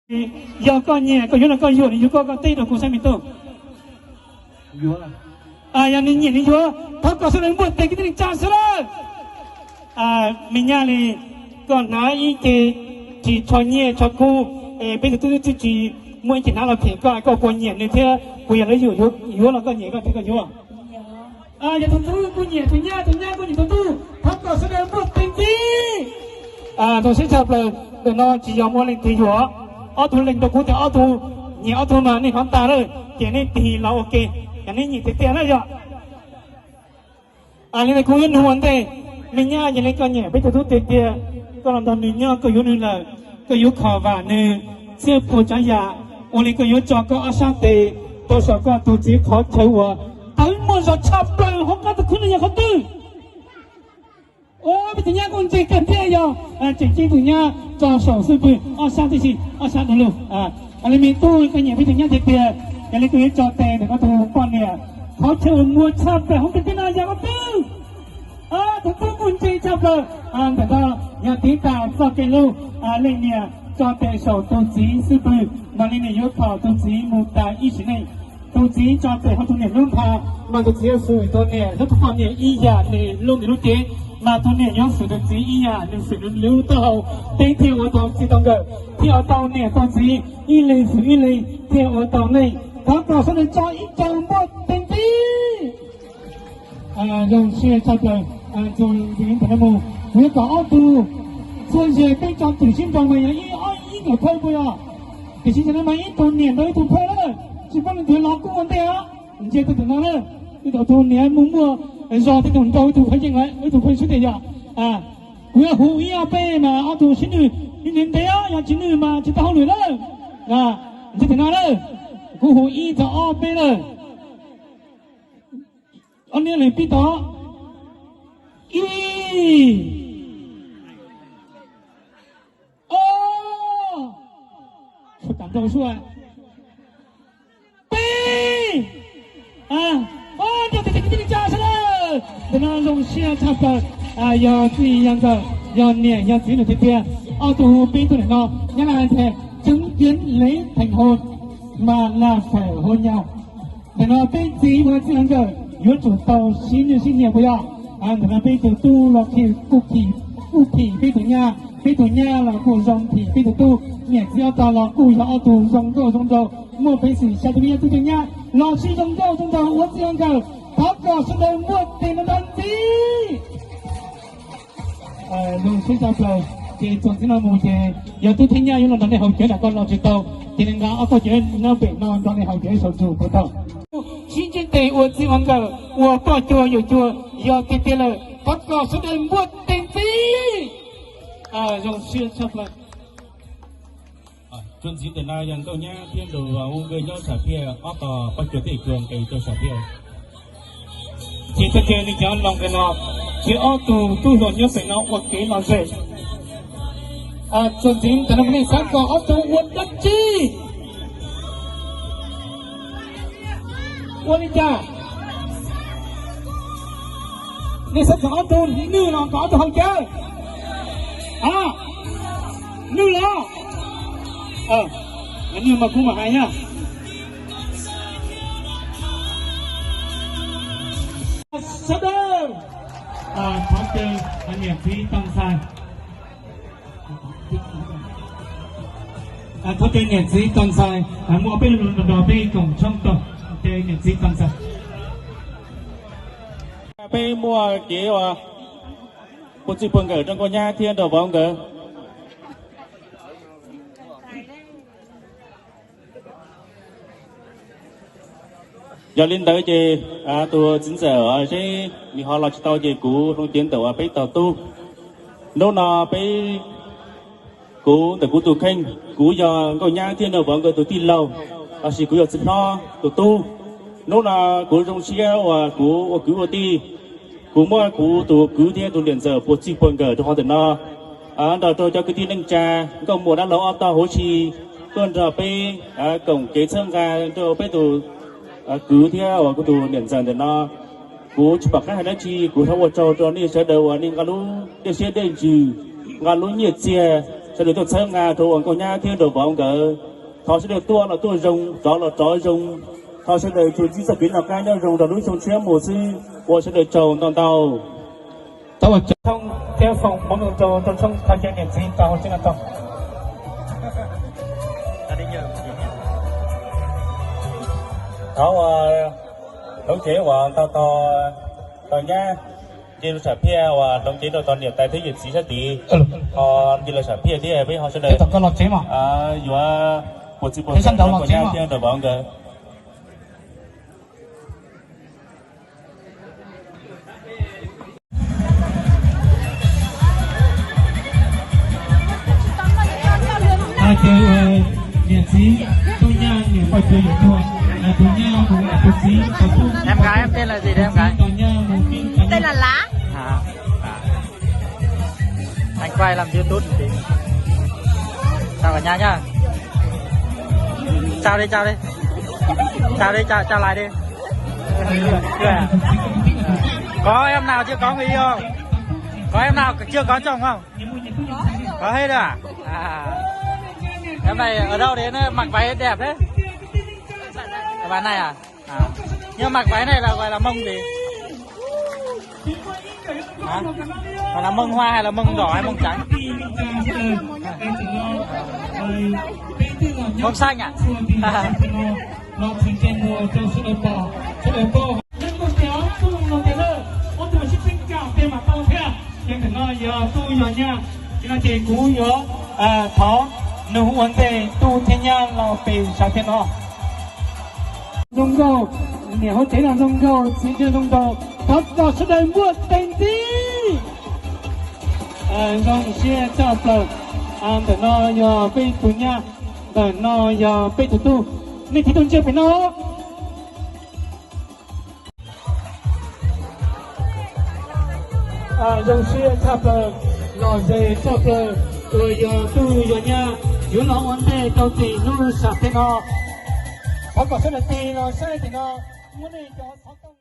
Yog koj nyiam koj yuav no koj yuam nws yuav koj koj teb rau kuv saib me tub. Yog nws nyiam nws yuav, thov kom sawv daws npuaj tes kwv tij neej tsa sawv daws. Me nyab li, koj hnav ib ce tsis tsho nyiaj tsho kub, peb tus tub tsis muaj ib ce hnav los phem koj, koj puas nyiam nws thiab puas yog lawv yuam, yuav los koj nyiam koj tes koj yuav. Yog tus tub kuj nyiam tus nyab, tus nyab kuj nyiam tus tub, thov kom sawv daws npuaj tes ntxiv. Zoo siab tshaj plaws, ntawm no tsis yog muaj leej twg yuam, ob tug leeg rau kuv tias ob tug nyiam ob tug mas nej hnov tas lawm ces nej tig los ua ke, yog nej nyiam tiag tiag na yog. Li ntawd kuv yuav nug ua ntej, me nyab, yog li koj nyiam peb tus tub tiag tiag, koj los nrog nws nyob koj yuav nws lawm, koj yuav kho vam nws txhiab puas tsav yam, ua li koj yuav tso koj ob sab tes rau saum koj tus txiv qhov chaw uas tawv muaj zog tshaj plaws hauv qab tus khwb no yog qhov twg? Ua peb tus nyab kuj ntse kawg thiab yog tseem ceeb tus nyab tso saum xwb pwg ob sab tib si, ob sab du lug. Li me tub koj nyiam peb tus nyab tiag tiag, yog li koj yuav tso tes ntawm koj tus poj niam qhov chaw uas muaj tshaj plaws hauv ntiaj teb no yog qhov twg? Tus tub kuj ntse tshaj plaws, ntawm no yog tiv tas txoj kev hlub, leej niam tso tes saum tus txiv xwb pwg, mas leej niam yuav kho tus txiv mus tas ib sim neej. Tus txiv tso tes hauv tus niam lub nphav, mas tus txiv yuav xwm tus niam hlub tus poj niam ib yam nws hlub nws lub cev, mas tus niam yuav xwm tus txiv ib yam nws xwm nws lub taub hau. Peb thiaj ua tau txij tau nkawm, thiaj ua tau niam tau txiv, ib leeg xwm ib leeg thiaj ua tau neej. Thov kom sawv daws tso ib co npuaj tes ntxiv. Zoo siab tshaj plaws, txuas ntxiv ntawm no mus, kuv yuav kom ob tug txhua ze peb tso twm sib nrau mas yog ib ob ib nkawm phawj puas yog? Tiam sis tam no mas ib tug niam nrau ib tug phawj lawm, tsis pub leej twg los kuj ua ntej os. Ntsia tus tam no na, ib tug niam muaj muaj zog tej tug nrau ib tug phawj yeej lawm, ib tug phawj xwb tiag yog. Kuv yuav hu ib ob peb mas ob tug sib nwj, nws ntev os, yog tsis nwj mas tsis tau hauj lwm lawm. Ntsia tam no na, kuv hu ib txog ob peb lawm. Ob niag lwm pib tod. Ib, o, sua tam nrau sua, peb, o, nrog tes tes kwv tij neej tsa sawv daws. Ntawm no zoo siab tshaj plaws, yog txij yog nkawm, yog niam yog txiv lawm tiag tiag. Ob tug peb tug ntawm no, Nyab Laj hais tias chứng kiến lễ thành hôn mà là phải hôn nhau. Ntawm no peb txiv ua txij nkawm yuav tsum tau sib nwj sib nyiam puas yog? Ntawm no peb tus tub los khi kuj khi, kuj khi peb tus nyab, peb tus nyab los kuj zoo khi peb tus tub. Niam txiv ob tog los kuj yog ob tug zoo nkauj zoo nraug, muaj peev xwm xyaw tus me nyuam tub tus nyab los sib zoo nkauj zoo nraug ua txij ua nkawm. Thov kom sawv daws npuaj tes nrov nrov ntxiv. Zoo siab tshaj plaws, ces txuas ntxiv no mus ces yog tub thiab nyab yuav los nrog nej haus cawv nram ko los tsis tau, ces nqa ob tog cawv nyob pem no nrog nej haus cawv saum ntsug puas tau? Sib ntsib tes ua txij ua nkawm, ua poj cuag yawm cuag, yog tiag tiag lawm thov kom sawv daws npuaj tes ntxiv. Zoo siab tshaj plaws. Txuas ntxiv ntawm no yog nkauj nyab thiab nraug vauv nkawd nyob sam phiaj, ob tog poj cuag thiab yawm cuag nqes rau sam phiaj. Ces tag kis nej cov los nqes no, ces ob tug tub hluas nyob pem no ua kev lom zem. Txuas ntxiv ntawm no nej xav kom ob tug ua dab tsi? Ua li cas? Nej xav kom ob tug nwj los kom ob tug haus cawv? A, nwj los? Nwj mas kuv mam hais na. Sawv daws, thov caw niam txiv tau ntxhais, thov caw niam txiv tau ntxhais, muaj peb lus nrog peb koom tshoob tau, caw niam txiv tau ntxhais. Peb muaj kev ua puas txij puas nkawm rau nkauj nyab thiab nraug vauv nkawd. Yog li ntawd ces tus txiv ntxawm Zeb nws ho los tsis tau ces kuv hloov cev ntawm uas peb tog tub. Hnub no peb, kuv ntawm kuv tus kheej, kuv yog nkauj nyab thiab nraug vauv nkawd tus tij laug, los sis kuv yog txiv hlob tus tub. Hnub no kuv zoo siab uas kuv ua kwv ua tij, kuv muab kuv tus kwv thiab tus niam ntxawm puas txij puas nkawm rau qhov ntawm no, nrog rau cov kwv tij neej tsa, nkauj muam dab laug ob tog huv si tuaj nrog peb koom kev txhawb nqa rau peb tus kwv thiab uas kuv tus niam ntxawm ntawm no. Kuv tsis pom qab hais dab tsi, kuv thov ua tsaug rau nej sawv daws uas nej nqa lub dej siab dej ntsws, nqa lub nyiaj txiag Sawv daws tuaj txhawb nqa rau ua nkauj nyab thiab nraug vauv nkawd. Thov sawv daws tuaj los tuaj zoo, rov los rov zoo. Thov sawv daws tsuas ntsib txoj kev noj qab nyob zoo rau lub xyoo tshiab mus xwb. Ua sawv daws tsaug ntau ntau. Thoob thiab foom hmoov zoo rau rau tshoob thov caw niam txiv tau hauv tsev no tau. Thov ua hloov cev uas tau tau tau nyab, nce loo sam phiaj uas hloov cev rau tau niam tais thiab yawm txiv sab tid, ho nce loo sam phiaj thiab peb ho sawv daws yuav puas txij puas nkawd thiab nraug vauv nkawd. Ces niam txiv tub nyab niam poj cuag yawm tuag, tus nyab mus tus txiv tau tub, tus txiv tau nyab mus pib tau nyab. Anh quay làm YouTube một tí. Chào cả nhà nhá. Chào đi, chào đi. Chào đi, chào, chào lại đi. Có em nào chưa có người yêu không? Có em nào chưa có chồng không? Có hết rồi à? À. Em này ở đâu đến, mặc váy đẹp thế? Ở bàn này à? À. Nhưng mặc váy này là gọi là mông gì? Hả? Gọi là mông hoa hay là mông đỏ hay mông trắng? Mông xanh à? Ces ntawm no yog tub yog nyab, ces no ces kuv yuav thov nug ua ntej tub thiab nyab los pem sav thiab no. Zoo nkauj, niam hauv tsev no zoo nkauj, txiv zoo nkauj, thov kom sawv daws npuaj tes ntxiv. Zoo siab tshaj plaws. Ntawm no yog peb tus nyab, ntawm no yog peb tus tub. Nej tiv tus ntsia pem no. Zoo siab tshaj plaws, lom zem tshaj plaws, uas yog tub yog nyab yuav los ua ntej rau tim lub sam tej no. Thov kom sawv daws tig los saib tim no, muab nej cov xov tooj